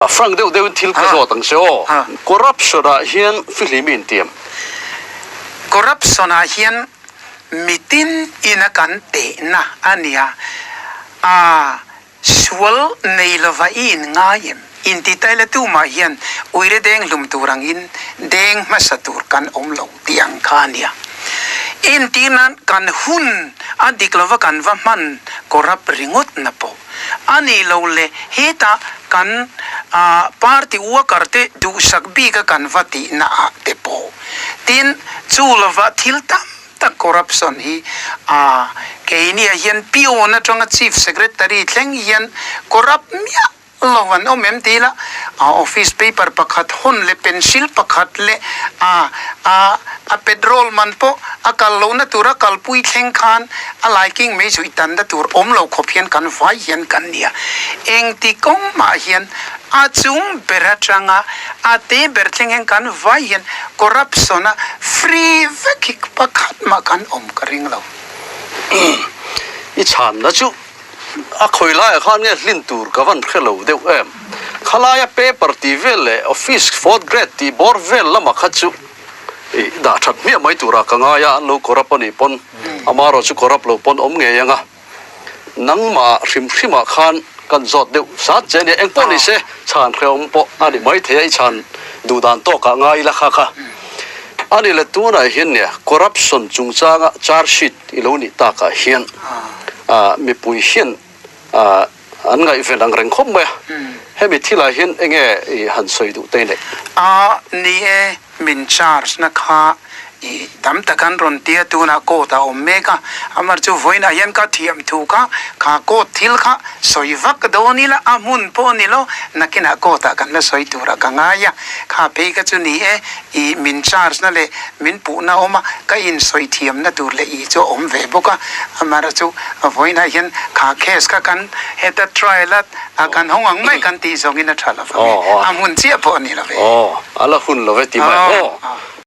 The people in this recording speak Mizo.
Frank deuh deuhin thil ka zawt ang che aw. Corruption ah hian fihlim i intiam. Corruption ah hian mitin ina kan tehna a nia. A sual nei lova i in ngai em? Inti taila tumah hian uire deng hlum tur angin deng hmasa tur kan awm lo tih ang kha a nia. Entir nan kan hun a dik lova kan va hman corrupt ringawt na pawh. A nih lo le, hetah kan party worker te duhsak bik a kan va tihna ah te pawh. Tin, chu lova thil tam tak corruption hi a keini ah hian peon atanga chief secretary thleng hian corrupt miah lo an awm em ti ila, a office paper pakhat hawn leh pencil pakhat leh a a a petrol man pawh a kal lohna tur a kalpui thleng khan a laiking mai chu i tanna tur awm lo khawp hian kan vai hian kan nia. Engti kawng mah hian a chung ber atanga a te ber thleng hian kan vai hian corruption a free vek hi pakhat mah kan awm ka ring lo. I chhanna chu A khawi laiah khan nge hlin tur ka van hre lo deuh em? Khalaia paper tih vel leh office fourth grade tih bawr vel lamah kha chu i dah that hmiah mai turah ka ngai a, an lo corrupt a nih pawn amarawh chu corrupt lo pawn awm ngei ang a. Nangmah hrim hrimah khan kan zawt deuh sat che a nia, engpawh ni se chhan hrehawm pawh a ni maithei a, i chhan duh dan tawkah ngai ila kha kha. A ni le tunah hian nia corruption chungchanga charge sheet I lo nih takah hian mipui hian an ngaihven ang reng khawp mai a, hemi thilah hian enge i han sawi duh te neih? A ni e, min charge na kha i tam tak an rawn tia tunah court a awm mek a, amar chu vawiinah hian ka thiam thu kha kha court thil kha sawi vak dawn ila a hmun pawh ni lo, nakinah court ah kan la sawi turah ka ngai a, kha phei kha chu ni e, I min charge na leh min puhna awm a, ka insawi thiamna tur leh i chu a awm ve bawk a, amaherawh chu vawiinah hian kha case kha kan heta trial a kan hawng ang mai kan tih zawngin a tha lo vang e, a hmun chiah pawh a ni lo ve. Aw, a la hun lo ve ti mai aw.